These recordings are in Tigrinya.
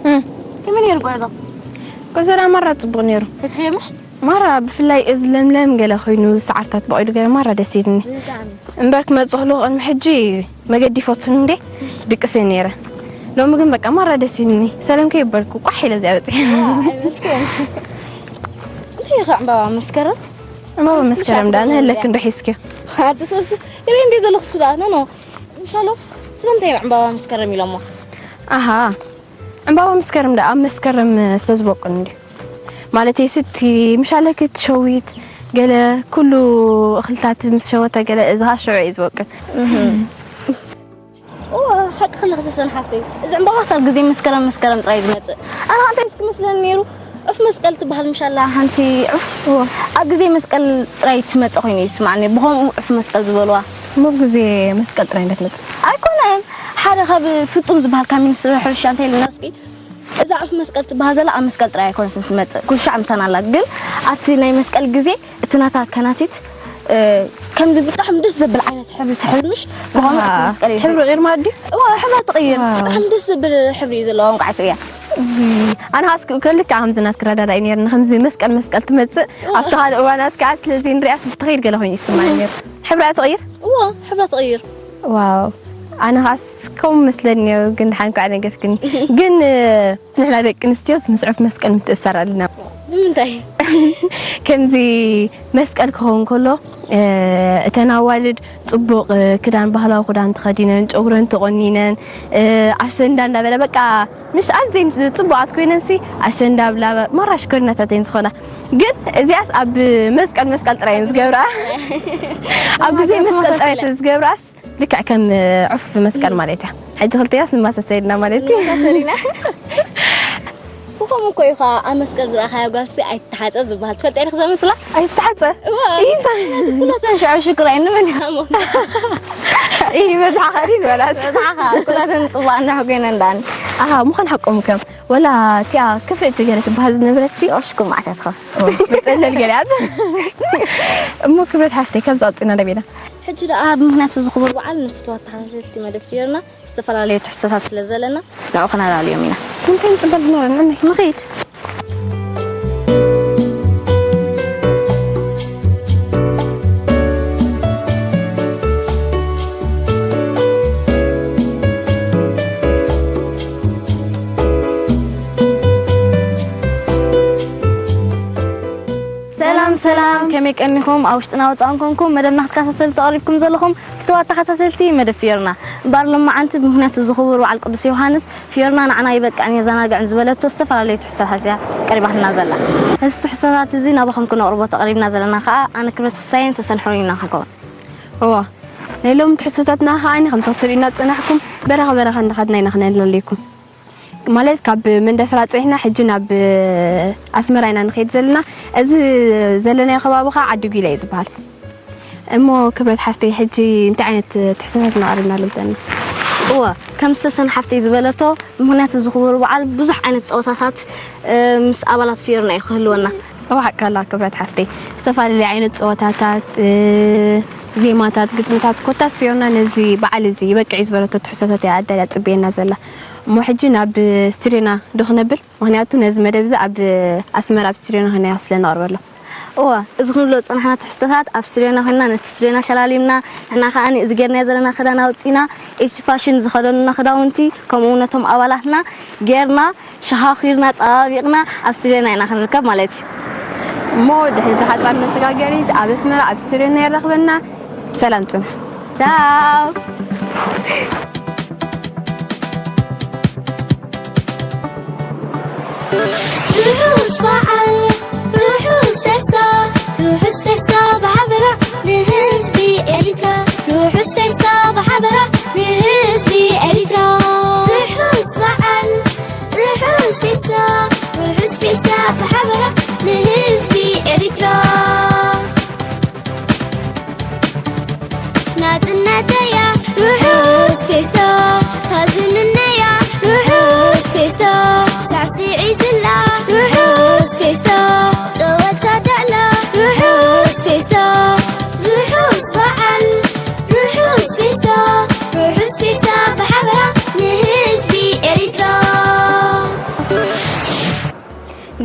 እም። ከመይ ነይሩ ጉዕዞ? ጉዕዞ ደኣ ማራ ጽቡቕ ነይሩ። ፈትሕዮ ምሽ? ማራ ብፍላይ እዚ ለምለም ገለ ኮይኑ፣ ሰዓርታት በቒሉ ገለ ማራ ደስ ኢልኒ። ብጣዕሚ። እምበር ክመጽእ ከለኹ ቅድሚ ሕጂ መገዲ ይፈቱን እንዴ ድቅስ እየ ነይረ። ሎሚ ግን በቃ ማራ ደስ ኢልኒ። ሰላም ከይበልኩ ቋሕ ኢለ እዚኣ በጺሐ። ዋ፣ ኣይበልኩን። እንታይ ኢኻ ዕምባባ መስከረም? ዕምባባ መስከረም ደኣ ንህለክ እንዶ ሒዝክዮ። ኣቲ ሰስ፣ ይርኢ እንዴ ዘለኹ ስዳ፣ ኖ፣ ኖ። ምሻሎ፣ ስለምንታይ እዮም ዕምባባ መስከረም ኢሎሞ? ኣሃ፣ ዕምባባ መስከረም ደኣ ኣብ መስከረም ስለ ዝበቁል እንድዩ። ማለተይሲ እቲ ምሻለክ እቲ ሸዊት ገለ ኩሉ እኽልታት ምስ ሸወተ ገለ እዚ ኸኣ ሽዑ እዩ ዝበቁል። እዋ፣ ሓቂ ከለኺ ሰሰን ሓፍተይ፣ እዚ ዕምባባስ ኣብ ግዜ መስከረም መስከረም ጥራይ እዩ ዝመጽእ። ኣነ ኸኣ እንታይ ትመስለኒ ነይሩ፣ ዑፍ መስቀል ትበሃል ምሻላ ሓንቲ ዑፍ። እዋ። ኣብ ግዜ መስቀል ጥራይ ትመጽእ ኮይኑ እዩ ዝስምዓኒ፣ ብኸምኡ ዑፍ መስቀል ዝበልዋ። እሞ ኣብ ግዜ መስቀል ጥራይ እንዳ ትመጽእ? ኣይኮነን፣ ሓደ ካብ ፍጹም ዝበሃል ካብ ሚኒስትሪ ሕርሻ እንታይ ኢሉና እስኪ፣ እዛ ዑፍ መስቀል ትበሃል ዘላ ኣብ መስቀል ጥራይ ኣይኮነትን ትመጽእ፣ ኩሉ ሻዕ ምሳና ኣላ። ግን ኣብቲ ናይ መስቀል ግዜ እቲ ናታ ከናቲት፣ እ፣ ከምዚ ብጣዕሚ ደስ ዘብል ዓይነት ሕብሪ ትሕዝ ምሽ፣ ብኸምኡ ኣሃ፣ ዑፍ መስቀል እዩ። ሕብሪ ቀይር ማለት ድዩ? እዋ፣ ሕብራ ትቕይር። ዋው። ብጣዕሚ ደስ ዘብል ሕብሪ እዩ ዘለዋ፣ እንቋዕ ትርእያ። እይ፣ ኣነ ኸኣ እስኪ ከልክዓ ከምዚ ናትኪ ረዳዳኢ ነይርኒ፣ ከምዚ መስቀል መስቀል ትመጽእ፣ እዋ። ኣብቲ ካልእ እዋናት ከኣ ስለዚ ንሪኣ ትኸይድ ገለ ኮይኑ ይስምዓኒ ነይሩ። ሕብራ ትቕይር? እዋ፣ ሕብራ ትቕይር። ዋው፣ ኣነ ኸኣስ ከምኡ መስለኒ ነይሩ፣ ግን ደሓን ከኣ ነገርክኒ። ግን፣ እ፣ ንሕና ደቂ ኣንስትዮስ ምስ ዑፍ መስቀል ምትእስሳር ኣለና። ብምንታይ? ከምዚ መስቀል ክኸውን ከሎ፣ እ፣ እተን ኣዋልድ ጽቡቕ፣ እ፣ ክዳን፣ ባህላዊ ክዳን ተኸዲነን፣ ጨጉረን ተቖኒነን፣ እ፣ ኣሸንዳ እንዳበለ፣ በቃ፣ ምሽ ኣዘን ጽቡቓት ኮይነንሲ፣ ኣሸንዳ ብላ፣ ማራ ሽኮሪናታት እየን ዝኾና። ግን እዚኣስ ኣብ መስቀል፣ መስቀል ጥራይ እየን ዝገብራ። ኣብ ግዜ መስቀል ጥራይ ስለ ዝገብራስ፣ ልክዕ ከም ዑፍ መስቀል ማለት እያ። ሕጂ ክልቴናስ ንመሳሰል ኢና ማለት እዩ። ንመሳሰል ኢና። ብኸምኡ እኮ እዩ ኸዓ ኣብ መስቀል ዝረኣኻያ ጓልሲ ኣይትተሓጸ ዝበሃል። ትፈልጢ ዲኺ እዛ ምስላ? ኣይትተሓጸ? እዋ። እንታይ? ኩላተን ሽዑ ሽግር ኣይንበል ኢና እሞ። እይ፣ በዝሓ ኸዲ ንበላስ። በዝሓ ኸዓ ኩላተን ጽቡቓ እንዳሕጎይነን ደኣኒ። ኣሃ፣ ምዃን ሓቆም ከም ወላ እቲኣ ክፍእቲ ገለ ትበሃል ዝነበረትሲ። ኦሽኩም ማዕተትኻ። ኦ፣ ብጸለል ገለ ኣት። እሞ ክብረት ሓፍተይ፣ ካብ ዝቐጽና ደቤና። ሕጂ ደኣ ብምኽንያት እዚ ክቡር በዓል ንፍትዋት ተኸታተልቲ መደብ ፊዮርና ዝተፈላለዩ ትሕዝቶታት ስለ ዘለና ንዕኡ ክነላልዮም ኢና። እንታይ ንጽበል ዝነበረና? ንኸይድ። ሰላም፣ ሰላም፣ ከመይ ቀኒኹም? ኣብ ውሽጥና ወጻእን ኮንኩም መደብና ክትከታተሉ ተቐሪብኩም ዘለኹም ፍትዋት ተኸታተልቲ መደብ ፊዮርና። እምበኣር ሎማዓንቲ ብምኽንያት እዚ ክቡር በዓል ቅዱስ ዮሃንስ፣ ፊዮርና ንዓና ይበቅዕን የዘናግዕን ዝበለቶ ዝተፈላለዩ ትሕዝቶታት እያ ቀሪባትና ዘላ። ነዚ ትሕዝቶታት እዚ ናባኹም ክነቕርቦ ተቐሪብና ዘለና ኸኣ ኣነ ክብረት ፍሳየን ሰሰን ሕሩይን ኢና ክንከውን። እዋ፣ ናይ ሎሚ ትሕዝቶታትና ኸኣ ከምቲ ክትሪኡና ዝጸናሕኩም በረኻ በረኻ እንዳኸድና ኢና ክነለልየኩም። ማለት ካብ መንደፈራ ጽዒና ሕጂ ናብ ኣስመራ ኢና ንኸይድ ዘለና። እዚ ዘለናዮ ከባቢ ኸኣ ዓዲ ጒላ እዩ ዝበሃል። እሞ ክብረት ሓፍተይ፣ ሕጂ እንታይ ዓይነት ትሕዝቶታት እናቐረብናሎም ዘለና? እወ፣ ከም ሰሰን ሓፍተይ ዝበለቶ፣ ብምኽንያት እዚ ክቡር በዓል ብዙሕ ዓይነት ጸወታታት፣ እ፣ ምስ ኣባላት ፊዮርና እዩ ክህልወና። እወ፣ ሓቅኻ ክብረት ሓፍተይ፣ ዝተፈላለዩ ዓይነት ጸወታታት፣ እ፣ ዜማታት፣ ግጥምታት፣ ኮታስ ፊዮርና ነዚ በዓል እዚ ይበቅዕ እዩ ዝበለቶ ትሕዝቶታት እያ ኣዳልያ ጽብየና ዘላ። እሞ ሕጂ ናብ ስቱድዮና ዶ ክነብል? ምኽንያቱ ነዚ መደብ እዚ ኣብ ኣስመራ ኣብ ስቱድዮና ኾይና ስለ ነቕርበሎም። እወ፣ እዚ ክንብሎ ዝጸናሕና ትሕዝቶታት ኣብ ስቱድዮና ኮይንና ነቲ ስቱድዮና ሸላሊምና፣ ንሕና ከኣ እዚ ጌርናዮ ዘለና ክዳን ኣውጺእና፣ ኤች ፋሽን ዝኸደኑና ክዳውንቲ፣ ከምኡ እውን ነቶም ኣባላትና ጌርና፣ ሸኻኺርና፣ ጸባቢቕና ኣብ ስቱድዮና ኢና ክንርከብ ማለት እዩ። እሞ ድሕሪ እዛ ሓጻር መሰጋገሪት ኣብ ኣስመራ ኣብ ስቱድዮና የራኽበና። ብሰላም ጽንሑ። ቻው። ርሑስ በዓል፣ ርሑስ ፌስታ፣ ርሑስ ፌስታ ብሓበራ ንህዝቢ ኤሪትራ። ርሑስ ፌስታ ብሓበራ ንህዝቢ ኤሪትራ። ርሑስ በዓል፣ ርሑስ ፌስታ፣ ርሑስ ፌስታ ብሓበራ ንህዝቢ ኤሪትራ። ናጽነተያ ርሑስ ፌስታ፣ ሳዝንነያ ርሑስ ፌስታ፣ ሳዕስዒ ዝላ ርሑስ ፌስታ፣ ጸወታ ዳላ ርሑስ ፌስታ፣ ርሑስ በዓል ርሑስ ፌስታ።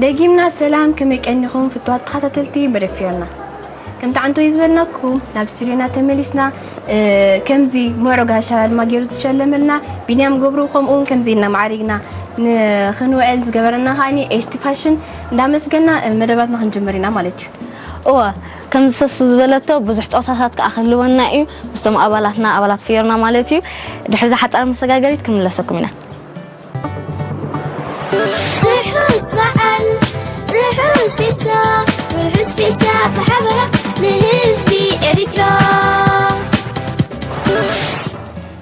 ደጊምና ሰላም፣ ከመይ ቀኒኹም ፍቱዋት ተኸታተልቲ መደብ ፊዮና? ከምቲ ዓንቶ እዩ ዝበልናኩም፣ ናብ ስቱዲዮና ተመሊስና። እ፣ ከምዚ ምዑሩግ ኣሻላልማ ገይሩ ዝሸለመልና ቢንያም ገብሩ፣ ከምኡ እውን ከምዚ ኢልና ማዕሪግና ንኽንውዕል ዝገበረና ከዓኒ ኤች ቲ ፋሽን እንዳመስገና፣ እ፣ መደባትና ክንጅምር ኢና ማለት እዩ። እወ፣ ከምዚ ሰሱ ዝበለቶ ብዙሕ ፀወታታት ከዓ ክህልወና እዩ ምስቶም ኣባላትና፣ ኣባላት ፊዮርና ማለት እዩ። ድሕሪ እዛ ሓፃር መሰጋገሪት ክንምለሰኩም ኢና። ርሑስ በዓል፣ ርሑስ ፌስታ፣ ርሑስ ፌስታ ብሓበራ ንህዝቢ ኤሪትራ።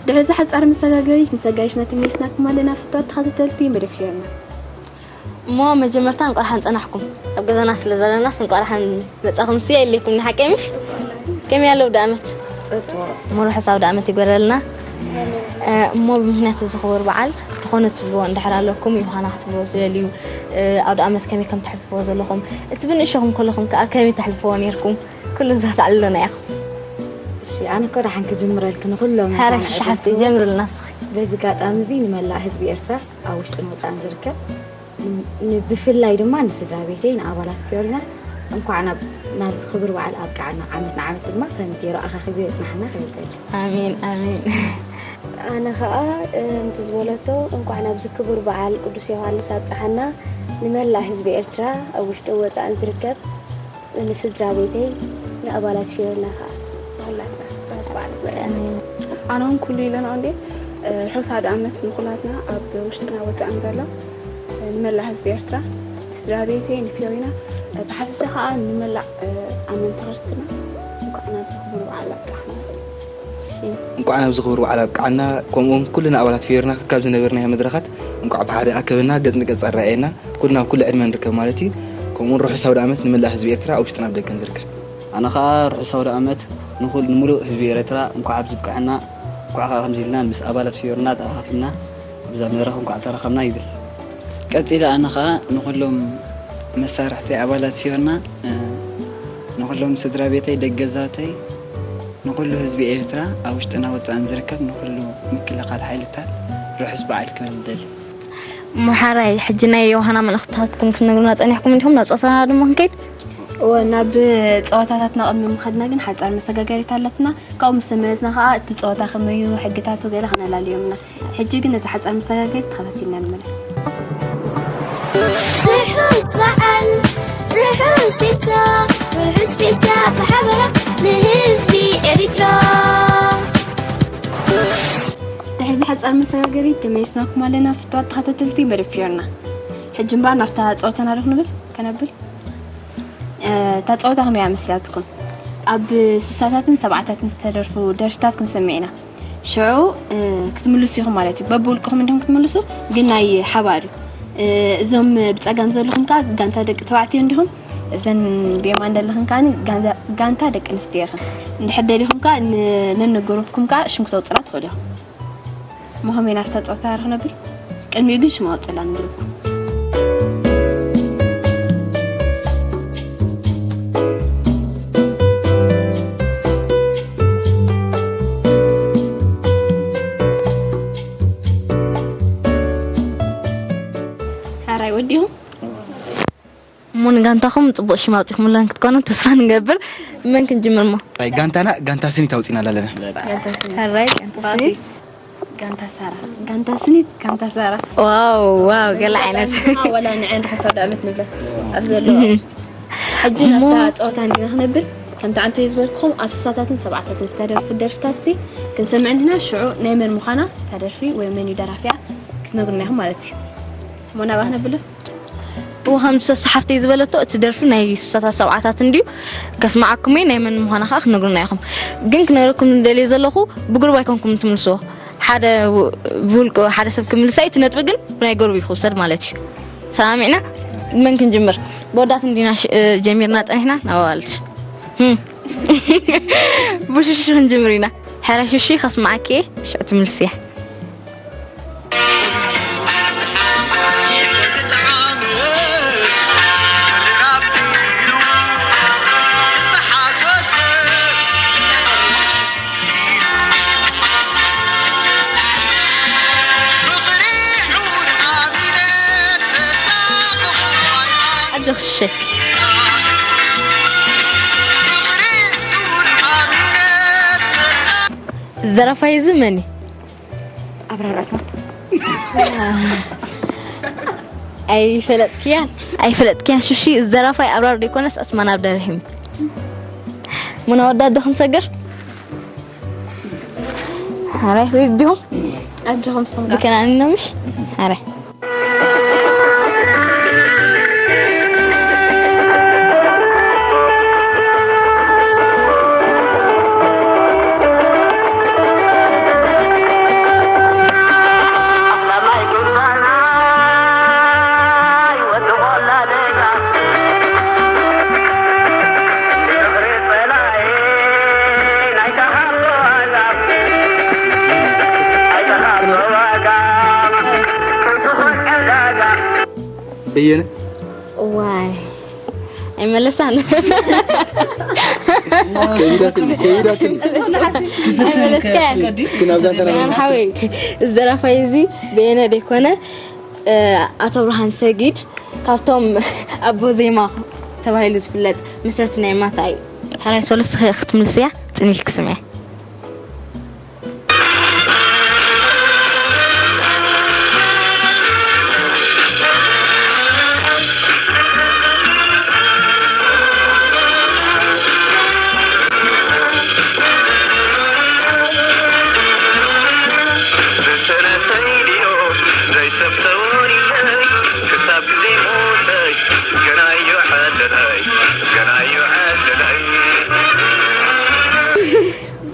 ድሕሪ እዛ ሓፃር መሰጋገሪት ምስ ኣጋይሽና ተመሊስናኩም ኣለና ፍቱዋት ተኸታተልቲ መደብ ፊዮርና። እሞ መጀመርታ እንቋዕ ደሓን ጸናሕኩም። ኣብ ገዛና ስለ ዘለናስ እንቋዕ ደሓን መጻኹም ሲ የድልየኩም ንሓቀይ ምሽ? ከመይ ኣሎ ኣውደ ኣመት? ጽቡቕ። እሞ ርሑስ ኣውደ ኣመት ይግበረልና። እ፣ እሞ ብምኽንያት እዚ ክቡር በዓል ዝኾነ ትብልዎ እንድሕር ኣለኩም፣ ዮሃና ክትብልዎ ትደልዩ፣ እ፣ ኣውደ ኣመት ከመይ ከም ተሕልፍዎ ዘለኹም፣ እቲ ብንእሽኹም ከለኹም ከኣ ከመይ ተሕልፍዎ ነይርኩም፣ ኩሉ እዛ ተዕልሉና ኢኹም። እሺ፣ ኣነ እኮ ደሓን ክጅምረልኪ ንኹሎም ሓረሽ መሰናዕቲ ሓፍቲ ጀምርልና እስኺ። በዚ ኣጋጣሚ እዚ ንመላእ ህዝቢ ኤርትራ ኣብ ውሽጥን ወጻእን ዝርከብ ን-፣ ብፍላይ ድማ ንስድራ ቤተይ፣ ንኣባላት ፊዮሪና እንኳዕ ናብ፣ ናብዚ ክቡር በዓል ኣብቅዓና። ዓመት ንዓመት ድማ ከምዚ ገይሩ ኣኻኺቡ የጽንሓና ክብል ደሊ። ኣሜን፣ ኣሜን። ኣነ ኸኣ፣ እ፣ ከምቲ ዝበለቶ፣ እንኳዕ ናብዚ ክቡር በዓል ቅዱስ ዮሃንስ ኣብጽሓና። ንመላእ ህዝቢ ኤርትራ ኣብ ውሽጥን ወጻእን ዝርከብ፣ ንስድራ ቤተይ፣ ንኣባላት ፊዮሪና ኸኣ፣ ንኹላትና ርሑስ በዓል ይግበረልና። ኣነ እውን ኩሉ ኢለና እንዴ፣ እ፣ ርሑስ ኣውደ ኣመት ንኹላትና ኣብ ውሽጥና ወጻእን ዘሎ፣ እ፣ ንመላእ ህዝቢ ኤርትራ፣ ስድራ ቤተይ፣ ንፊዮሪና፣ እ፣ ብሓፈሻ ኸኣ ንመላእ፣ እ፣ ኣመንቲ ክርስትና እንኳዕ ናብዚ ክቡር በዓል ኣብቃዕና። እሺ። እንኳዕ ናብዚ ክቡር በዓል ኣብቃዓና። ከምኡውን ኩልና ኣባላት ፊዮሪና ካብ ዝነበርናዮ መድረኻት እንኳዕ ብሓደ ኣከበና፣ ገጽ ንገጽ ኣረኣየና። ኩልና ኣብ ኩሉ ዕድመ ንርከብ ማለት እዩ። ከምኡውን ርሑስ ኣውደ ኣመት ንመላእ ህዝቢ ኤርትራ ኣብ ውሽጥን ኣብ ደገን ዝርከብ። ኣነ ኸኣ ርሑስ ኣውደ ኣመት ንኹል-፣ ንምሉእ ህዝቢ ኤርትራ እንኳዕ ኣብዚ ብቅዐና፣ እንኳዕ ኸኣ ከምዚ ኢልና ምስ ኣባላት ፊዮርና ተኣኻኺብና ኣብዛ መድረኽ እንኳዕ ተራኸብና ይብል። ቀጺለ ኣነ ኸኣ ንኹሎም መሳርሕተይ ኣባላት ፊዮርና፣ እ፣ ንኹሎም ስድራ ቤተይ፣ ደገዛተይ፣ ንኹሉ ህዝቢ ኤርትራ ኣብ ውሽጥና ወጻእን ዝርከብ ንኹሉ ምክልኻል ሓይልታት ርሑስ በዓል ክብል እደሊ። እሞ ሓራይ፣ ሕጂ ናይ ዮሃና መልእኽትታትኩም ክትነግሩና ጸኒሕኩም እንዲኹም ናብ ጸወታና ድማ ክንከይድ? እወ፣ ናብ ጸወታታትና ቅድሚ ምኻድና ግን ሓጻር መሰጋገሪት ኣለትና። ካብኡ ምስ ተመለስና ኸኣ እቲ ጸወታ ከመይ እዩ፣ ሕግታቱ ገለ ከነላልዮም ኢና። ሕጂ ግን ነዛ ሓጻር መሰጋገሪት ተኸታቲልና ንመለስ። ርሑስ በዓል፣ ርሑስ ፌስታ፣ ርሑስ ፌስታ ብሓበራ ንህዝቢ ኤሪትራ። ድሕሪ እዚ ሓጻር መሰጋገሪት ተመሊስናኩም ኣለና ፍቱዋት ተኸታተልቲ መደብ ፊዮርና። ሕጂ እምበኣር ናብታ ጸወታና ዶ ክንብል ከነብል? እ፣ እታ ጸወታ ከመይ እያ መስላትኩም? ኣብ ስሳታትን ሰብዓታትን ዝተደርፉ ደርፍታት ክንሰምዕ ኢና። ሽዑ፣ እ፣ ክትምልሱ ኢኹም ማለት እዩ። በብውልቅኹም እንዲኹም ክትምልሱ፣ ግን ናይ ሓባር እዩ። እ፣ እዞም ብጸጋም ዘለኹም ከኣ ጋንታ ደቂ ተባዕትዮ እንዲኹም፣ እዘን ብየማን ዘለኽን ከኣ ጋንታ፣ ጋንታ ደቂ ኣንስትዮ ኢኽን። እንድሕር ደሊኹም ከኣ ን-፣ ነንግሩፕኩም ከኣ ሽም ክተውጽላ ትኽእሉ ኢኹም። እሞ ከመይ ናብታ ጸወታ ርኽነብል? ቅድሚኡ ግን ሽም ኣውጽላ ንግሩፕኩም። ሓራይ ወዲኹም? እሞ ንጋንታኹም ጽቡቕ ሽም ኣውጺኹምለን ክትኮኑ ተስፋ ንገብር። መን ክንጅምር እሞ? ኣይ፣ ጋንታና ጋንታ ስኒት ኣውጺና ኣለና። ጋንታ ስኒት። ሕራይ፣ ጋንታ ስኒት። ጋንታ ሳራ። ጋንታ ስኒት፣ ጋንታ ሳራ። ዋው፣ ዋው፣ ገለ ዓይነት። ዋላ ንዐን ርሑስ ኣውደ ዓመት ንብለን ኣብ ዘለዎ። ሕጂ እሞ ናብታ ጸወታ እንዲና ክነብል፣ ከምቲ ዓንቶ እዩ ዝበልኩኹም፣ ኣብ ስሳታትን ሰብዓታትን ዝተደርፉ ደርፍታት ሲ ክንሰምዕ እንዲና፣ ሽዑ ናይ መን ምዃና እታ ደርፊ ወይ መን እዩ ደራፊያ ክትነግሩና ኢኹም ማለት እዩ። እሞ ናብኣ ክነብል። እወ፣ ከም ሰሱ ሓፍተይ ዝበለቶ፣ እቲ ደርፊ ናይ ስሳታት ሰብዓታት እንድዩ። ከስምዓኩም እየ፣ ናይ መን ምዃና ኸኣ ክትነግሩና ኢኹም። ግን ክነግረኩም ዝደልየ ዘለኹ፣ ብጉሩብ ኣይኮንኩም ትምልስዎ። ሓደ ው-፣ ብውልቁ ሓደ ሰብ ክምልሳ እዩ፣ እቲ ነጥቢ ግን ናይ ጎረቤት ክውሰድ ማለት እዩ። ሰማሚዕና? መን ክንጅምር? ብወዳት እንዲና ሽ-፣ እ፣ ጀሚርና ጸኒሕና፣ ናብ ኣዋልድ። ህም። ብሹሹ ክንጅምር ኢና። ሕራይ ሹሹ ከስምዓኪ እየ፣ ሽዑ ትምልስያ። ጆኽሸ። ዘራፋይ እዚ መን እዩ? ኣብራር ኣስማ። ኣይፈለጥክያን? ኣይፈለጥክያን? ሽሺ፣ ዘራፋይ ኣብራር ደይኮነስ ኣስማን ኣብደርሂም። ሙና ወዳድ ዶ ክንሰግር? ሓራይ ሪድ ዲኹም? ኣጆኹም ሰምራ። ብከናኒ ነምሽ? ሓራይ። በየነ። ዋይ፣ ኣይመለሳን። ከቢዳትኒ፣ ከቢዳትኒ። ኣይመለስካን። እስኪ ናብ ጋንታ ናብ ጋንታ። ሓወይ፣ እዚ ዘራፋይ እዚ በየነ ደይኮነ፣ እ፣ ኣቶ ብርሃን ሰጊድ፣ ካብቶም ኣቦ ዜማ ተባሂሉ ዝፍለጥ መስረቲ ናይ ማታ እዩ። ሕራይ ሶልስ ክትምልስያ ጽኒልክ ስምያ።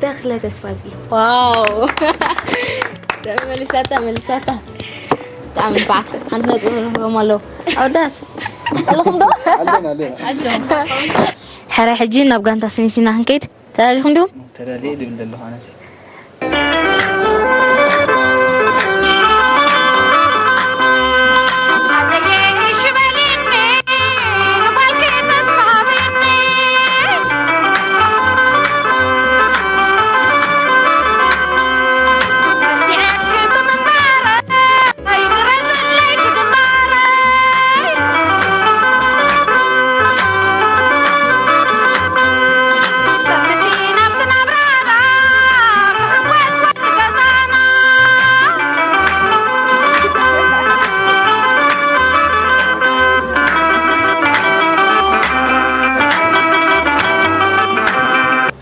ተኽለ ተስፋዝጊ። ዋው። መሊሳታ፣ መሊሳታ። ብጣዕሚ ንፋዓት። ሓንቲ ነጥቢ ንረኽቦም ኣለዉ። ኣወዳት፣ ኣለኹም ዶ? ኣለና፣ ኣለና። ሕራይ ሕጂ ናብ ጋንታ ስኒት ኢና ክንከይድ። ተዳሊኹም ዲኹም? ተዳልየ ድብል ዘለኹ ኣነሲ።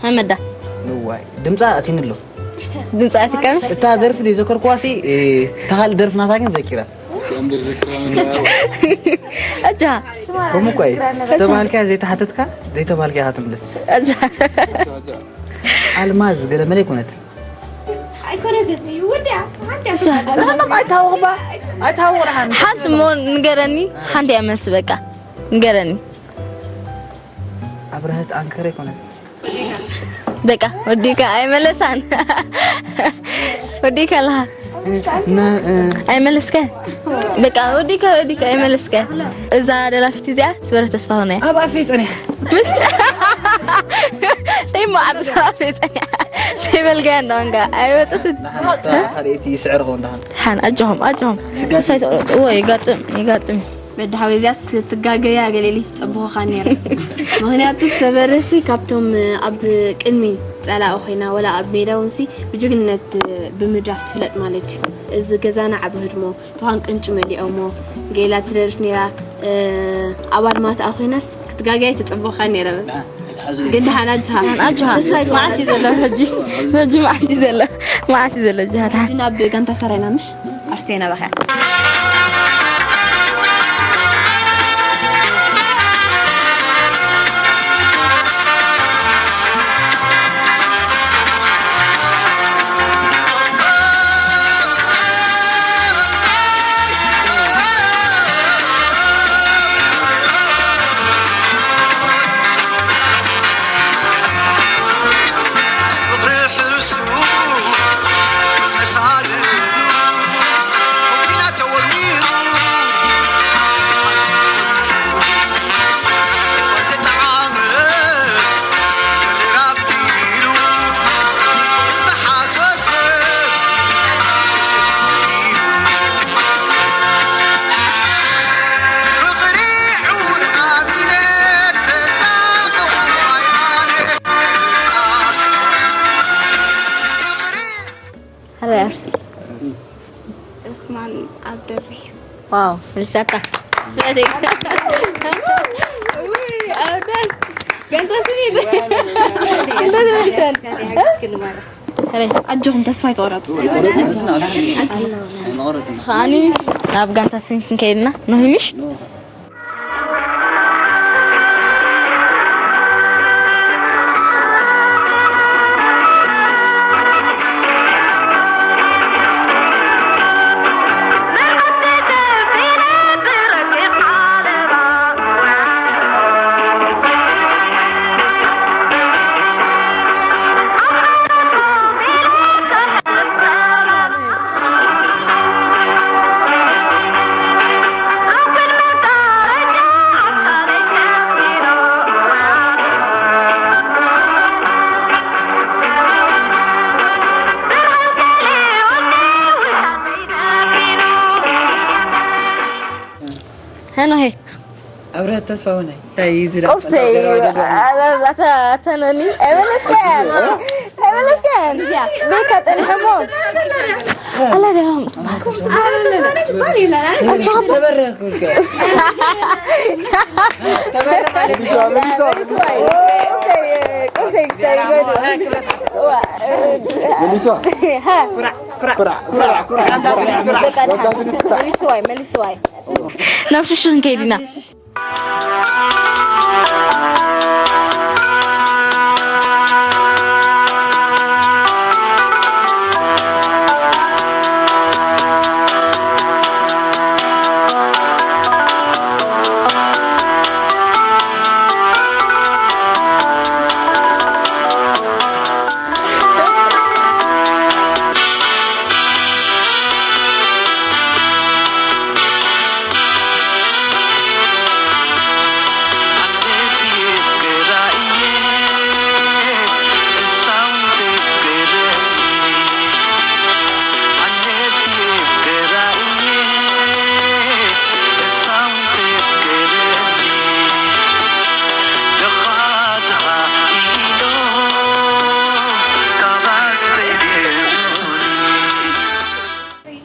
ሃመዳ። ንዋይ፣ ድምጻ ኣቲኒ ኣሎ። ድምጻ ኣቲካ ምሽ? እታ ደርፊ ደይ ዘከርኩዋሲ፣ እ፣ እታ ካልእ ደርፊ ናታ ግን ዘኪራ። ኣጃ። ከምኡ እኮ እዩ። ዝተባልካ ዘይተሓተትካ፣ ዘይተባልካ ኢኻ ትምልስ። ኣጃ። ኣልማዝ ገለ መለ ኣይኮነት። ኣይኮነትን። ይውድያ። ኣጃ። ኣይታወቕባ። ኣይታወቕ ደሓን። ሓንቲ እሞ ንገረኒ፣ ሓንቲ እያ መልሲ በቃ። ንገረኒ። ኣብረህት ኣንከር ኣይኮነት። በቃ ወዲካ ኣይመለሳን። ወዲካ ኣለኻ። ና፣ እ፣ ኣይመለስከ። በቃ ወዲካ፣ ወዲካ ኣይመለስከ። እዛ ደራፊት እዚኣ ትበረ ተስፋ ሆነ እያ። ኣብ ኣፈይ ጸኒሓ። ምስ ተይሞ ኣብ ኣፈይ ጸኒሓ። ዘይበልጋያ እንዳወንጋ ኣይወጽእትን። ካልኣይቲ ይስዕር ኸው እንዳኸን። ሓን ኣጆኹም፣ ኣጆኹም። ተስፋ ይትቑረጽ። እዎ፣ ይጋጥም፣ ይጋጥም። መድሓወይ እዚኣስ ክትጋገያ ገለ ኢለ ይጸብኹኻ ነይረ። ምኽንያቱ ዝተበረሲ ካብቶም ኣብ ቅድሚ ጸላኢ ኮይና፣ ወላ ኣብ ሜዳ እውንሲ ብጅግንነት ብምድራፍ ትፍለጥ ማለት እዩ። እዚ ገዛና ዓቢ ህድሞ፣ ትዃን ቅንጭ መሊኦሞ፣ ገይላ ትደርፍ ነይራ፣ እ፣ ኣባል ማትኣ ኮይናስ ክትጋገያ ኣይተጸብኹኻን ነይረ። ግን ደሓን ኣጆኻ። ኣጆኻ። ተስፋ ይትቑረጽ። መዓት እዩ ዘሎ ሕጂ። ሕጂ መዓት እዩ ዘሎ። መዓት እዩ ዘሎ፣ ጅሃድ። ሕጂ ናብ ጋንታ ሰራይና ምሽ? ኣርሴና በኸያ። ዋው፣ መልሳታ። ውይ፣ ኣብ ዳስ፣ ጋንታ ስኒት። ክልተ ተመልሰን። ኣጆኹም፣ ተስፋ ኣይትቑረጹ። ከኣኒ ናብ ጋንታ ስኒት ክንከይድ ኢና። ኖህ ምሽ? ሄኖሄ ኣብርሀት ተስፋሁነይ እንታይ እዩ ዝዳ ቁርሲ ኣታ ኣታ ነኒ ኣይመለስካን ኣይመለስካን ቤካ ጸኒሐሞ ኣላ ዲያም ተበረኩልከ ተበረ ማለት መልሶ መልሶ መልሶ ናብ ሽሹ ክንከይድ ኢና።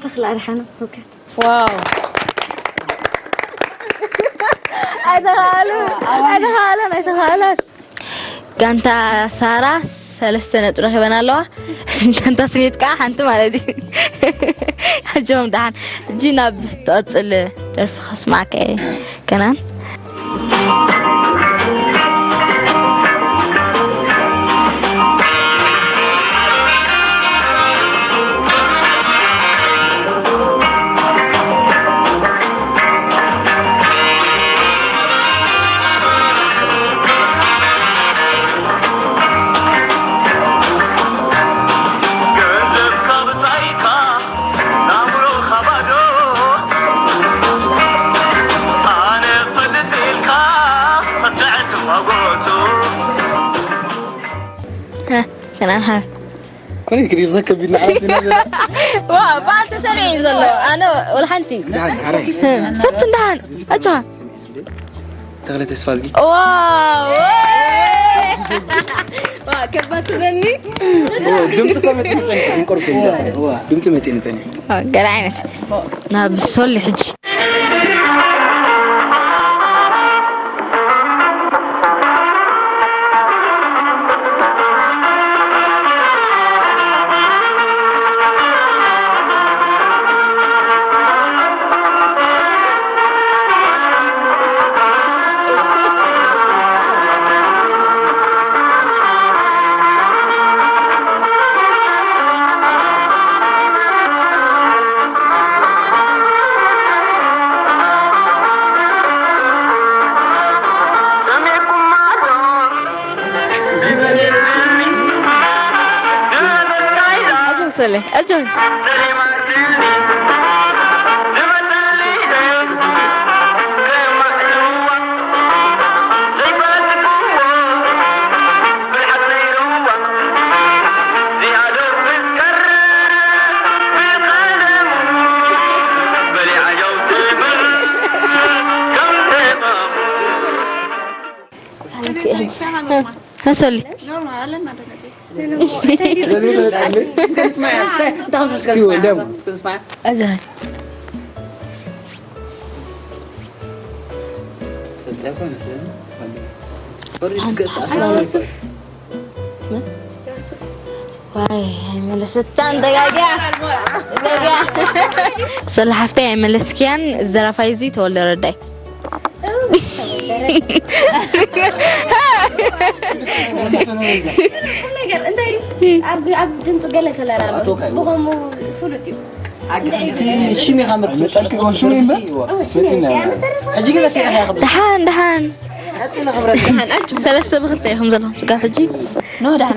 ተኽለ ኣድሓኖም ህውከት። ዋው። ኣይተኻእሉ፣ ኣይተኻእለን፣ ኣይተኻእለን። ጋንታ ሳራ ሰለስተ ነጥቢ ረኺበን ኣለዋ። ጋንታ ስኒት ከዓ ሓንቲ ማለት እዩ። ኣጆም ደሓን። ሕጂ ናብ ትቐጽል ደርፊ ከስማዕካ እየ። ከናን። ከናን ሓ ኮይ ክሪዝ ከቢድ ንዓት ኢና ዘለና። ዋ በዓል ተሰሪዑ እዩ ዘሎ ኣነ ወላ ሓንቲ ፈትን ደሓን ኣቻ ተኽለ ተስፋዝጊ። ዋ ዋ ከባድ ትደኒ ድምፂ እኮ መፂኡ ፀኒሑ ድምፂ መፂኡ ፀኒሑ ገለ ዓይነት ናብ ሶሊ ሕጂ ሶሊ ዋይ ኣይመለሰታን ደጋጊያ ደጋጊያ። ሰለ ሓፍተይ ኣይመለስክያን። ዘራፋይ እዚ ተወልደ ረዳይ። ነገር እንታይ ድዩ? ኣብ ኣብ ድምፁ ገለ ከለራ ብኸምኡ ፍሉጥ እዩ። ሽም ኢኻ መርጽ መጸልኪ ጎሹ ይምበር ሕጂ ግን መሲሕ ኢኻ ደሓን ደሓን ቀጽል ክብረት ሰለስተ ብክልተ ኢኹም ዘለኹም ስጋብ ሕጂ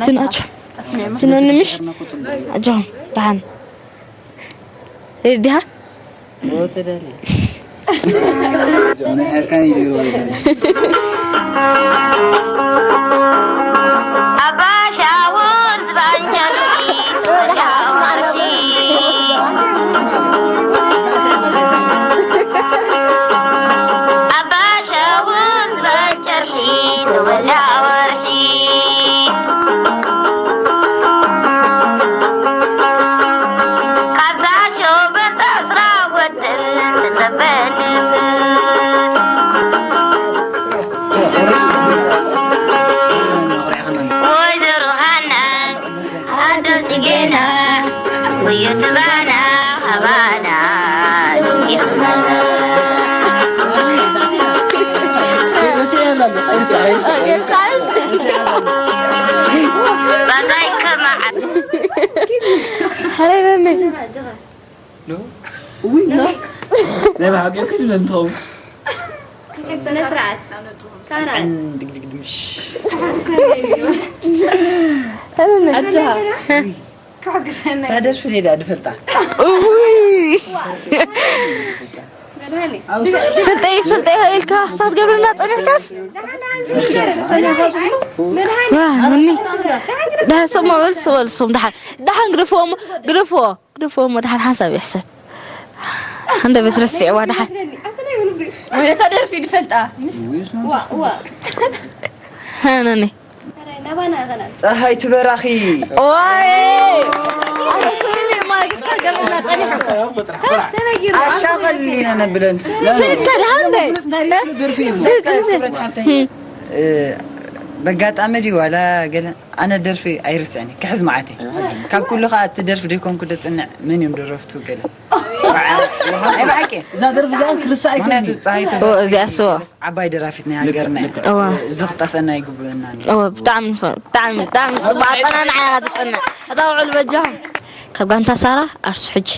ትናችሁ ትነንምሽ ኣጆኹም ደሓን ዲሃ ናይ ብሓቂ ክድለ እንትኸውን ስነ ስርዓት ካራ ድግድግ ድምሽ ኣጆኻ ታደርፊ ሌዳ ድፈልጣ ፍልጠይ ፍልጠይ ኢልካ ክሳብ ትገብርና ፀኒሕካስ ዋ ኑኒ ዳ ስቕ መበል ስቕ በል ስኹም ደሓን ደሓን ግደፍዎ እሞ ግደፍዎ ግደፍዎ እሞ ደሓን ሓንሳብ ይሕሰብ። ኣንደበት ረሲዕዋ ደሓን ወለታ ደርፊ ድፈልጣ ሃነኒ ፀሃይ ትበራኺ ዋይ ኣረስኒ ማለት ክሳብ ገብርና ፀኒሑ ተነጊሩ ኣሻቐል ኢና ነብለን ፍልጥካ ደሓን በጋጣሚ ድዩ ዋላ ገለ ኣነ ደርፊ ኣይርስዕን ክሕዝ መዓተይ ካብ ኩሉ ከዓ እቲ ደርፊ ደይኮንኩ ደፅንዕ መን እዮም ደረፍቱ ገለ ናይ ብሓቂ እዛ ደርፊ እዚኣ ክርስታ ኣይኮን ምክንያቱ ፀሃይ እዚኣ ስዎ ዓባይ ደራፊት ናይ ሃገርና እያ እዋ እዚ ክጠፈና ይግብእና እዋ ብጣዕሚ ንፈ- ብጣዕሚ ብጣዕሚ ፅቡቅ ኣፀናንዓ ኢኻ ትፅንዕ እታ ውዕል በጃኹም ካብ ጋንታ ሳራ ኣርሱ ሕጂ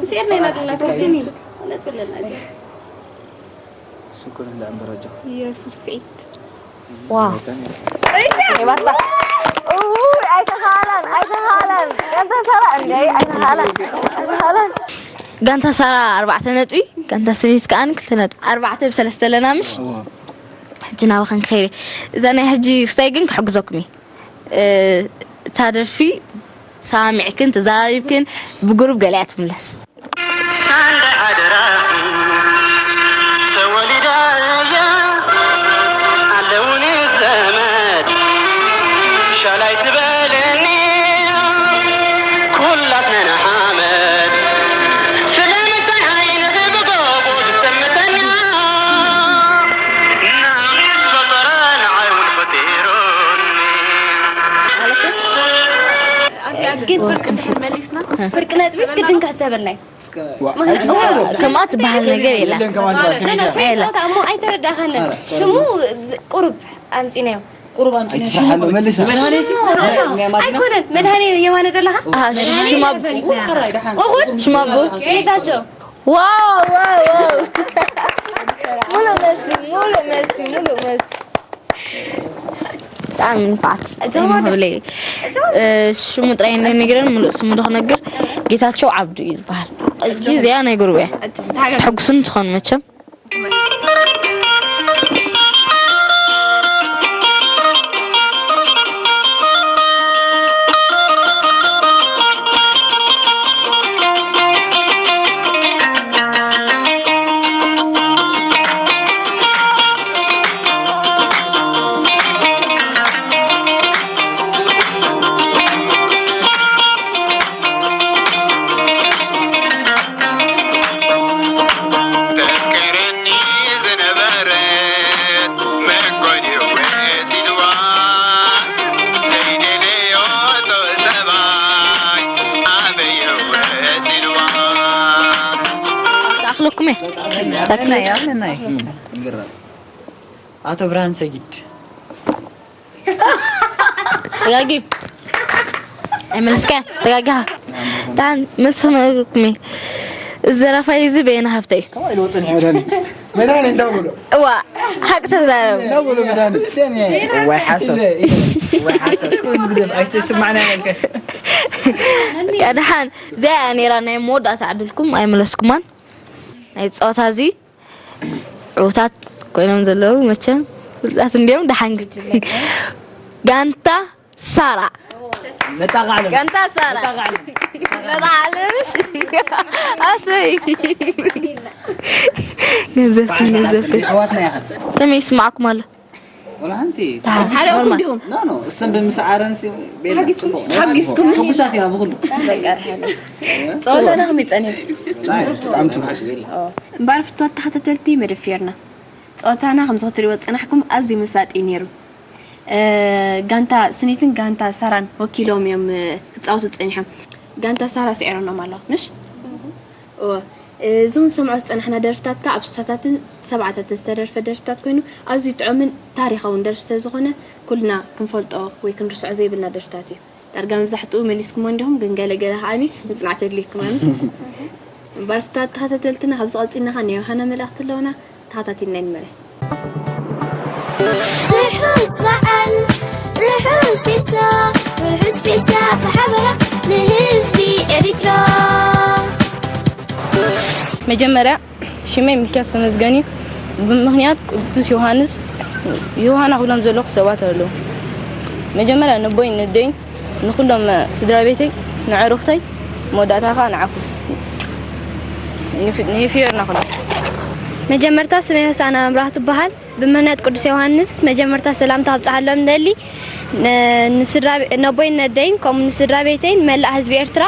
ስኤርና ኢና ዘለና ተወዲኒ ነጥብለና ሽኩር እንዳ ኣንበረጆ የሱስ ስዒድ ዋው ሄባታ ኡይ ኣይተኻላን ኣይተኻላን ጋንታ ሳራ እንደ ኣይተኻላን ኣይተኻላን ጋንታ ሳራ ኣርባዕተ ነጥቢ ጋንታ ስኒት ከኣ ክልተ ነጥቢ ኣርባዕተ ብሰለስተ ኣለና ምሽ ሕጂ ናባኸን ክኸይደ እዛ ናይ ሕጂ ክስታይ ግን ክሕግዘኩም እዩ እታ ደርፊ ሰማሚዕክን ተዘራሪብክን ብግሩብ ገሊኣ ትምለስ ሓደራኺ ተወሊዳ እያ ኣለውኒ ዘመድ ሻላይ ትበለኒ ኩላትነና ሓመድ ስለምንታይ ዓይነት ብጎቦ ዝሰምተና ናሚስ ፈጠረ ንዓይ እውን ፈጢሩኒ ግን ፍርቂ እንድሕር መሊስና ፍርቂ ነጥቢ ግድን ክሕሰበልና እዩ ከምኣ ትበሃል ነገር የላ ኖ፣ ኖ፣ ፍሬ ጨዋታ እሞ ኣይተረዳእኻንን ሽሙ ዝ- ቁሩብ ኣምፂናዮ ቁሩብ ኣምፂና መልስ ኣይኮነን መድሃኔ የማነ ደለኻ ሽማ እኹል ሽማ ኣቦ ጌታቸው ዋው ዋው ዋው ሙሉእ መልሲ ሙሉእ መልሲ ሙሉእ መልሲ ብጣዕሚ ንፋዓት ጀዋደ። ህብለይ ሽሙ ጥራይ ነግረን ሙሉእ ስሙ ዶ ክነግር ጌታቸው ዓብዱ እዩ ዝበሃል። ሕጂ እዚኣ ናይ ጉሩብ እያ። ተሓጋገዝቲ። ተሐጉስን ትኾኑ መቸም። ኣቶ ብርሃን ሰጊድ። ተጋጊ። ኣይመለስካ። ተጋጊኻ። ዳን መስኖ እግርኩሚ። ዘራፋይ እዚ በየነ ሃብተይ። ከማይ ልወፅን ይሄዳል። መድኃኒዓለም እንዳው ብሎ። እዋ፣ ሓቂ ተዛረብ። እንዳው ብሎ መድኃኒዓለም። ወይ ሓሰብ። ወይ ሓሰብ። ኣይተስማዕና ያልከ። ቀድሓን፣ እዚኣ እያ ነይራ ናይ መወዳእታ ዕድልኩም፣ ኣይመለስኩማን። ናይ ጸወታ እዚ ዕውታት ኮይኖም ዘለዉ መቸም ፍሉጣት እንዲዮም። ደሓን ግን ጋንታ ሳራ። መጣቃዕሎ። ጋንታ ሳራ። መጣቃዕሎ። መጣቃዕሎ፣ እሺ። ኣሰይ። ገንዘብኩም፣ ገንዘብኩም። ኣሕዋትና ኢኻ። ከመይ ይስማዕኩም ኣሎ? ወላ ሓንቲ። ሓደ እኹም ዲኹም? ኖ፣ ኖ፣ እሰን ብምስዓረን ሲ-፣ ቤላ፣ ሓጊስኩም? ጽቡቕ። ሓጊስኩም? ሕጉሳት ኢና ብኹሉ። በቃ፣ ደሓን። ጸወታና ከመይ ጸኒሑ? ናይ፣ ብጣዕሚ ጽቡቕ። እምበኣር ፍትዋት ተኸታተልቲ መደብ ፌርና፣ ጸወታና ከምዚ ክትሪእዎ ዝጸናሕኩም ኣዝዩ መሳጢ እዩ ነይሩ። እ፣ ጋንታ ስኒትን ጋንታ ሳራን ወኪሎም እዮም፣ እ፣ ክጻወቱ ጸኒሖም። ጋንታ ሳራ ስዒሮኖም ኣለዋ፣ ምሽ? እወ። እዚ ክንሰምዖ ዝጸናሕና ደርፍታት ከኣ ኣብ ስሳታትን ሰብዓታትን ዝተደርፈ ደርፍታት ኮይኑ፣ ኣዝዩ ጥዑምን ታሪኻውን ደርፊ ስለ ዝኾነ፣ ኩልና ክንፈልጦ ወይ ክንርስዖ ዘይብልና ደርፍታት እዩ። ዳርጋ መብዛሕትኡ መሊስኩሞ እንዲኹም፣ ግን ገለ ገለ ከኣኒ ምጽናዕቲ የድልየኩም ኣምስ። እምበኣር ፍታት ተኸታተልትና፣ ካብዚ ቀጺልና ኸኣ ናይ ዮሃና መልእኽቲ ኣለውና፣ ተኸታቲልና ይንመለስ። ርሑስ በዓል፣ ርሑስ ፌስታ፣ ርሑስ ፌስታ ብሓበራ ንህዝቢ ኤሪትራ። መጀመርያ ሽመይ ሚልክያስ ተመስገን እዩ። ብምኽንያት ቅዱስ ዮሃንስ፣ ዮሃና ክብሎም ዘለኹ ሰባት ኣለዉ። መጀመርያ ነቦይን ነደይን፣ ንኹሎም ስድራ ቤተይ፣ ንዕሩኽተይ፣ መወዳእታ ኸኣ ንዓኹም። ንፍ-፣ ንሄፊዮርና ኩሎም። መጀመርታ ስመይ ሆሳዕና መብራህቱ እበሃል። ብምኽንያት ቅዱስ ዮሃንስ መጀመርታ ሰላምታ ከብጽሓሎም ንደሊ። ን-፣ ንስድራ ቤ-፣ ነቦይን ነደይን፣ ከምኡ ንስድራ ቤተይን፣ ንመላእ ህዝቢ ኤርትራ፣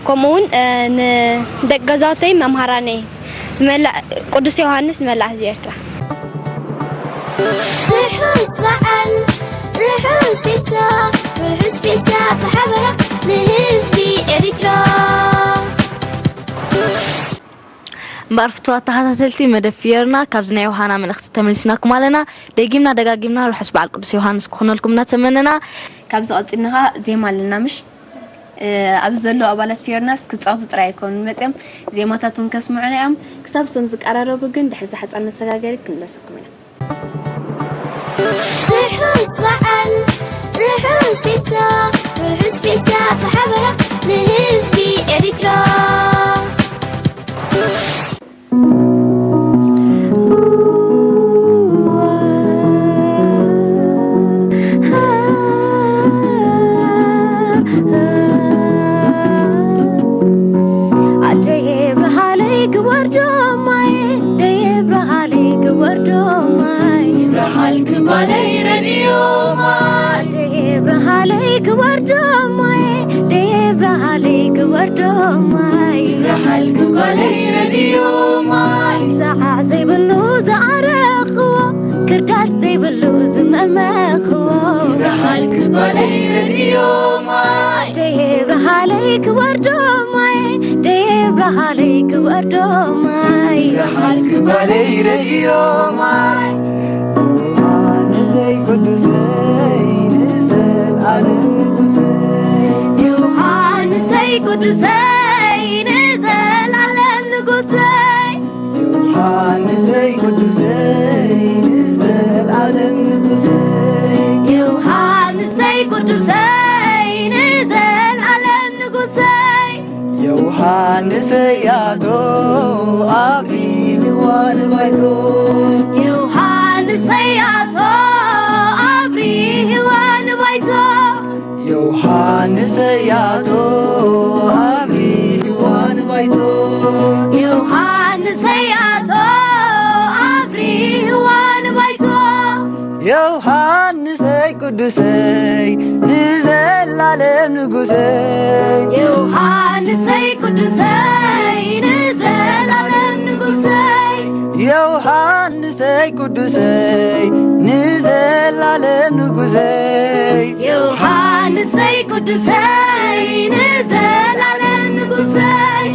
ከምኡ እውን፣ እ፣ ንደቂ ገዛውተይ መምሃራነይ፣ ንመላእ ቅዱስ ዮሃንስ፣ ንመላእ ህዝቢ ኤርትራ። ርሑስ በዓል፣ ርሑስ ፌስታ፣ ርሑስ ፌስታ ብሓበራ ንህዝቢ ኤሪትራ። እምበኣር ፍቱዋት ተኸታተልቲ መደብ ፊዮርና፣ ካብዚ ናይ ዮሃና መልእኽቲ ተመሊስናኩም ኣለና። ደጊምና ደጋጊምና ርሑስ በዓል ቅዱስ ዮሃንስ ክኾነልኩም እናተመነና፣ ካብዚ ቀጺልና ኸኣ ዜማ ኣለና ምሽ? እ፣ ኣብዚ ዘለዉ ኣባላት ፊዮርናስ ክጻወቱ ጥራይ ኣይኮኑን መጺኦም፣ ዜማታት እውን ከስምዑና እዮም። ክሳብ እሶም ዝቀራረቡ ግን ድሕሪ እዛ ሕጻን መሰጋገሪት ክንመለሰኩም ኢና። ርሑስ በዓል፣ ርሑስ ፌስታ፣ ርሑስ ፌስታ ብሓበራ ንህዝቢ ኤሪትራ። ኣደይ ብርሃለይ ክወርዶ ማይ፣ ኣደይ ብርሃለይ ክወርዶ ማይ። ይብርሃልኪ ጓለይ ረድዮ ማይ። ኣደይ ብርሃለይ ክወርዶ ማይ፣ ኣደይ ብርሃለይ ክወርዶ ማይ። ይብርሃልኪ ጓለይ ረድዮ ማይ። ሰዓዕ ዘይብሉ ዝኣረኽዎ፣ ክርዳድ ዘይብሉ ዝመመኽዎ። ይብርሃልኪ ጓለይ ረድዮ ማይ። ኣደይ ብርሃለይ ክወርዶ ማይ፣ ኣደይ ብርሃለይ ክወርዶ ማይ። ይብርሃልኪ ጓለይ ረድዮ ማይ። ዮሃንሰይ ቅዱሰይ ንዘልኣለም ንጉሰይ። ዮሃንሰይ ቅዱሰይ ንዘልኣለም ንጉሰይ። ዮሃንሰይ ቅዱሰይ ንዘልኣለም ንጉሰይ። ዮሃንሰይ ቅዱሰይ ንዘልኣለም ንጉሰይ። ዮሃንስ ያቶ ኣብሪህዋ ንባይቶ። ዮሃንስ ያቶ ኣብሪህዋ ንባይቶ። ዮሃንስ ያቶ ኣብሪህዋ ንባይቶ። ዮሃንስ ያቶ ኣብሪህዋ ንባይቶ። ዮሃንሰይ ቅዱሰይ ንዘላለም ንጉሰይ። ዮሃንሰይ ቅዱሰይ ንዘላለም ንጉሰይ። ዮሃንሰይ ቅዱሰይ ንዘላለም ንጉሰይ። ዮሃንሰይ ቅዱሰይ ንዘላለም ንጉሰይ።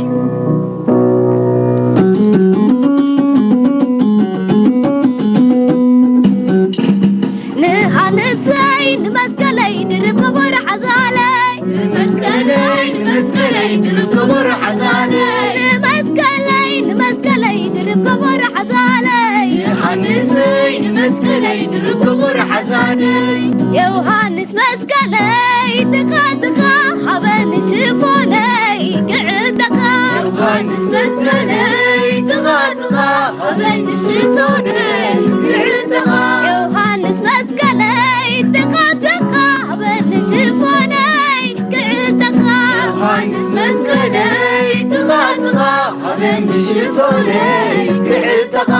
ንሃንሰይ ንመስቀለይ ንርከቦ ርሓዛለይ። ንመስቀለይ ንመስቀለይ ንርከቦ ርሓዛለይ። ንመስቀለይ ንመስቀለይ ንርከቦ ርሓዛለይ። ንሃንሰይ ንመስቀለይ ንርከቦ ርሓዛለይ። ዮሃንስ መስቀለይ ጥቓ ጥቓ ሃበኒ ሽፎነይ ክዕጠቓ። ዮሃንስ መስቀለይ ጥቓ ጥቓ ሃበኒ ሽፎነይ ክዕጠቓ። ዮሃንስ መስቀለይ ጥቓ ጥቓ ሃበኒ ሽፎነይ ክዕጠቓ። ዮሃንስ መስቀለይ ጥቓ ጥቓ ሃበኒ ሽፎነይ ክዕጠቓ።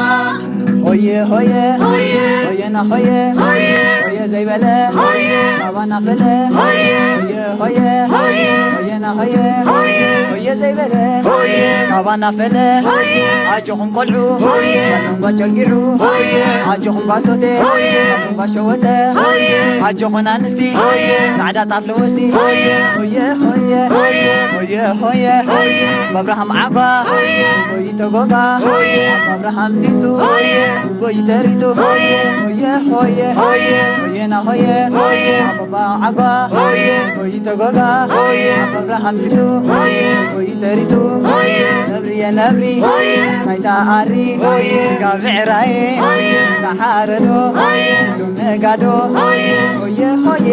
ሆየ ሆየ ሆየ ሆየና ሆየ ሆየ ሆየ ዘይበለ ሆየ ካባና ፈለ ሆየ ሆየ ሆየ ሆየ ሆየና ሆየ ሆየ ሆየ ዘይበለ ሆየ ካባና ፈለ ሆየ ኣጆኹም ቆልዑ ሆየ ጓጨልጊዑ ሆየ ኣጆኹም ጓሶቴ ሆየ ጓሸወተ ሆየ ኣጆኹን ኣንስቲ ሆየ ጻዕዳ ጣፍ ለወስቲ ሆየ ሆየ ሆየ ሆየ ሆየ ሆየ ሆየ ሆየ ባብርሃም ዓጓ ሆየ ሆይ ተጎጋ ሆየ ባብርሃም ቲቱ ሆየ ሆይ ተሪቱ ሆየ ሆየ ሆየ ሆየ ሆየና ሆየ ሆየ ኣበባ ዓጓ ሆየ ሆይ ተጎጋ ሆየ ኣበብርሃም ቲቱ ሆየ ሆይ ተሪቱ ሆየ ነብርየ ነብሪ ሆየ ናይታ ኣሪ ሆየ ስጋ ብዕራየ ሆየ ተሓረዶ ሆየ ነጋዶ ሆየ ሆየ ሆየ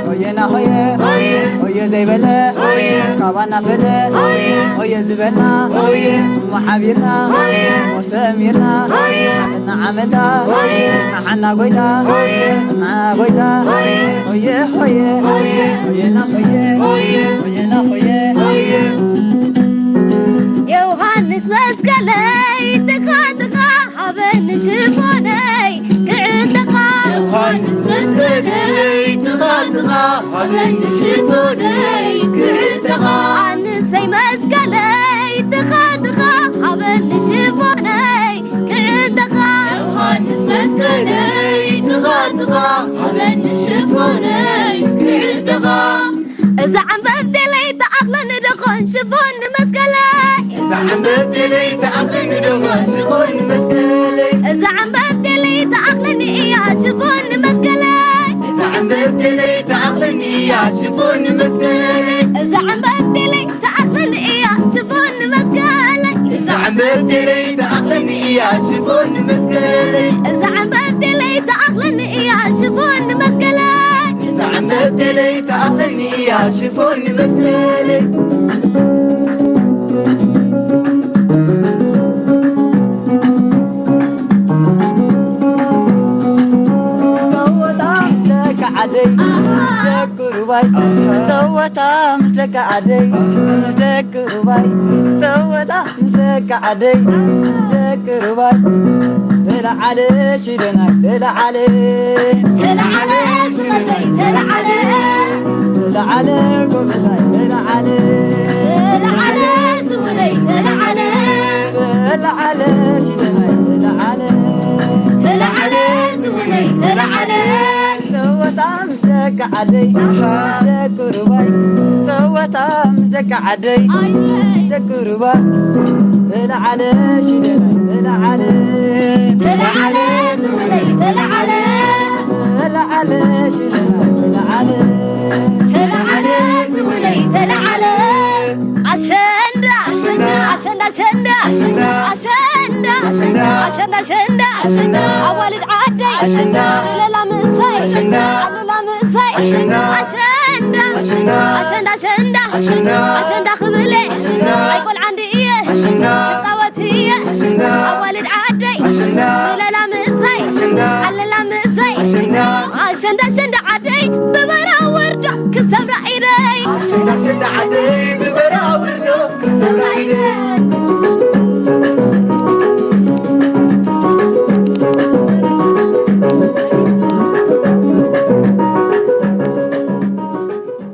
ሆየና ሆየ ሆየ ሆየ ዘይበለ ሆየ ካባና ፈለ ሆየ ሆየ ዝበልና ሆየ እሞ ሓቢርና ሆየ ሞ ሰሚርና ሆየ ዓመትና ዓመታ ሆየ ንዓና ጎይታ ሆየ ንዓና ጎይታ ሆየ ሆየ ሆየ ሆየና ሆየ ሆየ ሆየና ሆየ ሆየ ዮሃንስ መስቀለይ ጥቓ ጥቓ ሃበኒ ሽፎነይ ክዕጠቓ። ዮሃንስ መስቀለይ ጥቓ ጥቓ ሃበኒ ሽፎነይ ክዕጠቓ። ኣንሰይ መስቀለይ ጥቓ ጥቓ ሃበኒ ሽፎነይ ክዕጠቓ። ዮሃንስ መስቀለይ ጥቓ ጥቓ ሃበኒ ሽፎነይ ክዕጠቓ። እዛ ዓንበብ ቴለይ ተኣኽለኒ ዶ ኾን ሽፎን ንመስቀለይ? እዛ ዓንበብ ቴለይ ተኣኽለኒ ዶ ኾን ሽፎን ንመስቀለይ? እዛ ዓንበብ ቴለይ ተኣኽለኒ እያ ሽፎን ንመስቀለይ። እዛ ዓንበብ ቴለይ ተኣኽለኒ እያ ሽፎን ንመስቀለይ። እዛ ዓንበብ ቴለይ ተኣኽለኒ እያ ሽፎን ንመስቀለይ። እዛ ዓንበብ ቴለይ ተኣኽለኒ እያ ሽፎን ንመስቀለይ። እዛ ዓንበብ ቴለይ ተኣኽለኒ እያ ሽፎን ንመስቀለይ። እዛ ዓንበብ ቴለይ ተኣኽለኒ እያ ሽፎን ንመስቀለይ። ጸወታ ምስ ደቂ ዓደይ፣ ምስ ደቂ ሩባይ። ጸወታ ምስ ደቂ ዓደይ፣ ምስ ደቂ ሩባይ። ጸወታ ምስ ደቂ ዓደይ፣ ምስ ደቂ ሩባይ። ተለዓለ ሽደናይ፣ ተለዓለ። ተለዓለ ዝመለይ፣ ተለዓለ። ተለዓለ ጎበዛይ፣ ተለዓለ። ተለዓለ ዝመለይ፣ ተለዓለ። ተለዓለ ሽደናይ፣ ተለዓለ። ተለዓለ ዝመለይ፣ ተለዓለ። ጸወታ ምስ ደቂ ዓደይ፣ ምስ ደቂ ሩባይ። ጸወታ ምስ ደቂ ዓደይ፣ ደቂ ሩባ። ተለዓለ ሽደናይ፣ ተለዓለ። ተለዓለ ዝመለይ፣ ተለዓለ። ተለዓለ ሽደናይ፣ ተለዓለ። ተለዓለ ዝመለይ፣ ተለዓለ። ኣሸንዳ፣ ኣሸንዳ፣ ኣሸንዳ፣ ኣሸንዳ፣ ኣሸንዳ፣ ኣሸንዳ፣ ኣሸንዳ፣ ኣሸንዳ፣ ኣሸንዳ፣ ኣሸንዳ፣ ኣዋልድ ዓደይ፣ ኣሸንዳ፣ ኣለላ ምእሳይ፣ ኣሸንዳ፣ ኣለላ ምእሳይ፣ ኣሸንዳ፣ ኣሸንዳ፣ ኣሸንዳ፣ ኣሸንዳ፣ ኣሸንዳ፣ ኣሸንዳ፣ ኣሸንዳ፣ ብለ ኣይቆልዓ እንድየ ክፃወት እየ ኣዋልድ ዓደይ ዝለላ ምእዛይ ኣለላ ምእዛይ ኣሸንዳ ኣሸንዳ ዓደይ ብበራ ወርዳ ክሰምራ ኢደይ ኣሸንዳ ኣሸንዳ ዓደይ